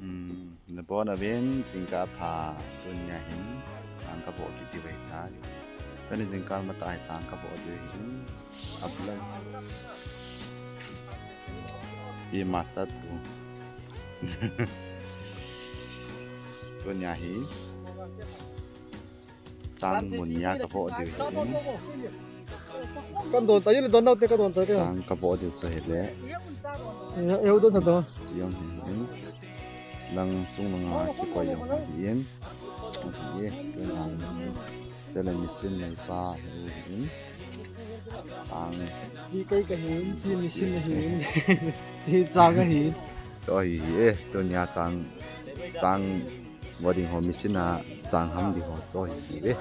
ອືມ ນະບໍນະເວັນ ຈິງກາພາ ໂຕເນຍເຫັນ ສາງກະເບາະກິດຕິໄວທາຍ ຕອນນີ້ຈິງກາມາຕາຍ ສາງກະເບາະດີເຫັນ ອັບເລີຍ ຈີມາສເຕີປູ ໂຕເນຍເຫັນ ຈາງມຸນຍາກະເພາະເດີ ຈາງກະເພາະເດີຈະເຮັດແຫຼະ ເອວໂດນສັນຕະ ຈະຍັງເຫັນ ລັງຊຸງລັງຫາກິກວ່າຢອງເຫັນ ໂອເຄ ເປັນຫຼັງ ແຕ່ລະມິຊິນໃນປ່າເຫັນ ຈາງ ທີ່ໄກກະເຫັນ ທີ່ມິຊິນກະເຫັນ ທີ່ຈາງກະເຫັນ ໂອ້ຍ ເອ ໂຕນຍາຈາງ ຈາງ Wa ding ho mi sina jang ham ding ho so hi ve.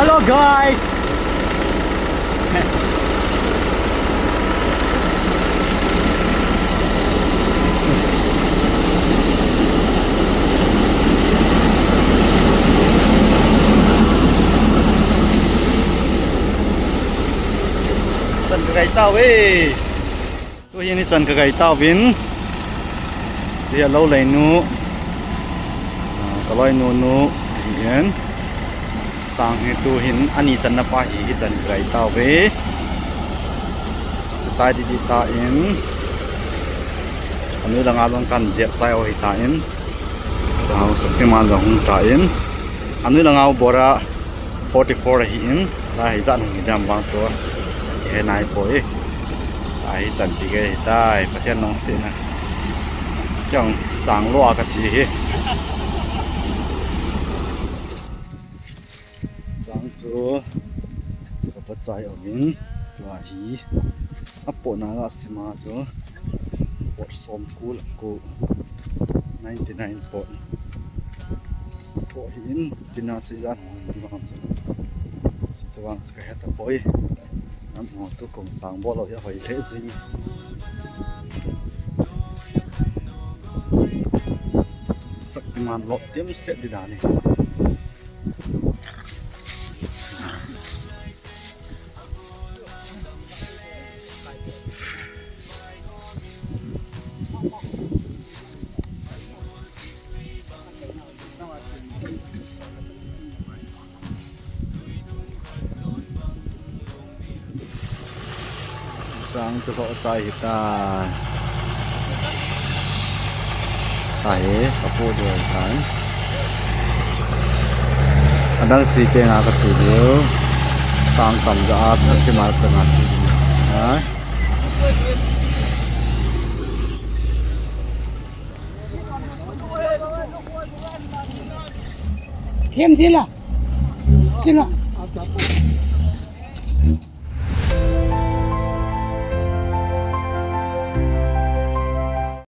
Hello guys. ສັນກະໄກເຕົ້າເອີຍ ໂຕເຮຍນີ້ສັນກະໄກເຕົ້າເປັນ ເຮຍໂລໄລນູ ອາ ກະລອຍນູນູ ເຫັນ ສາງເຮຕູເຫັນ ອັນນີ້ສັນນະປາຫີ ສັນໄກເຕົ້າເວ ຊາຍດີດີຕາເອັນ ອັນນີ້ລະງາວລົງກັນເຈັບຊາຍໂອຫິຕາເອັນ ລະງາວສັກຕິມານລະຫຸງຕາເອັນ ອັນນີ້ລະງາວບໍຣາ forty-four ລະຫີນ ລະຫີຈັນຫີດຳວາງຕົວ ເຮນາຍໂປຍ ອາ ຫີຈັນຕີເກຕາຍ ປະເທດນ້ອງເຊນະ ຈັ່ງຈາງລົວກະຈີເຮ ຈາງຊູ ກະປະຈາຍອອກເຫັນ ລະຫີ ອາໂປນາລາຊິມາໂຈ ປອດຊອມກູລະກູ ninety-nine ປອດ ໂປະຫີນ ຕິນາຊິຈານ ຈະວາງສະກະແຮດຕະໂປຍ ນ້ຳຫົວຕຸກົງສາງບໍ່ເລົ່າເຮຍຫອຍເລະຈິງ ສັກຕິມານເລາະຕຽມເສັດດີດານີ້. ຈາງຈະເກາະໃຈເຮັດໄດ້ ໄປກະໂປດວຍໄປ ອັນນັ້ນສີແກງອາກະສີດຽວ ຕາງຕຳຈະອາດສັກທີ່ມາຈະງານສີດຽວນະ ເຄັມຊິລະ ຊິລະ.